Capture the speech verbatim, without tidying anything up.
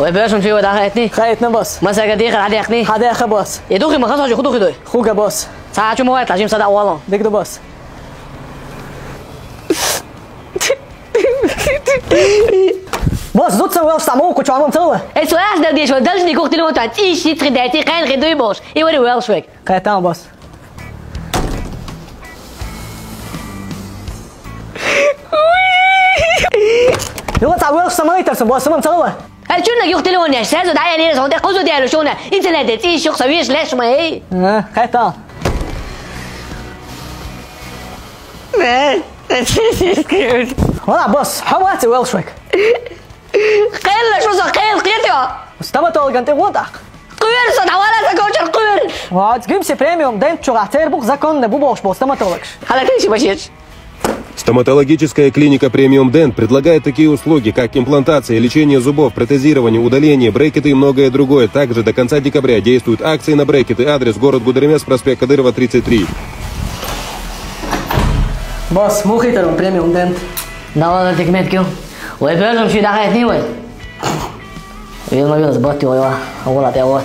Вай, бёрзум шуй, вай, дӀахаийтиний? Хаийтина, босс. Масса гӀадийхар хьадаьккхиний? Хьадаьккха, босс. Е духий ма хаза хьожа, хӀу духий дой? Хургья, босс. Цхьа чу ма вайталахь, жимма садаӀа воалл. Дика да, босс. Босс, зуд сан воьлча цхьа ма вукху чу, Ӏамал ца хила? Эй, со яхаш дала деш вара, дажни кух телефон тӀа, цӀийш сицхи дайти, кхайна хи дуй бохуш. И вари воьлуш вайга. Кхетам, босс. Юха цхьа воьлуш сан ма вайтара со, босс, сан ма ца хила? Эй, чуннаг юха телефон еш, сазу дӀаяьллера сон тӀе, кхузу дӀаяьлла шуна, интернет тӀе цӀийш юха сан веш леш ма, эй. А, кхетам. Вала, босс, хьо вац воьлуш вайга. Кхайла шу со, кхайла кхетайо. Стоматологан тӀе гӀо тӀаккха. Кхоьру со, дӀавала сан кочар, кхоьру. Вац, Гимси премиум дент чугӀа церан бу-кх законни бу бохуш болу стоматологаш. Хьала теши башеш. Стоматологическая клиника «Премиум Дент» предлагает такие услуги, как имплантация, лечение зубов, протезирование, удаление, брекеты и многое другое. Также до конца декабря действуют акции на брекеты. Адрес: город Гудеремес, проспект Кадырова, тридцать три. Босс, муха хийтар вайна «Премиум Дент»? Давала документ кил. Вай, бёрзум шуй, дӀахаийтиний вай? Вил ма вилаза батти вай, ва, вала тӀе, ва.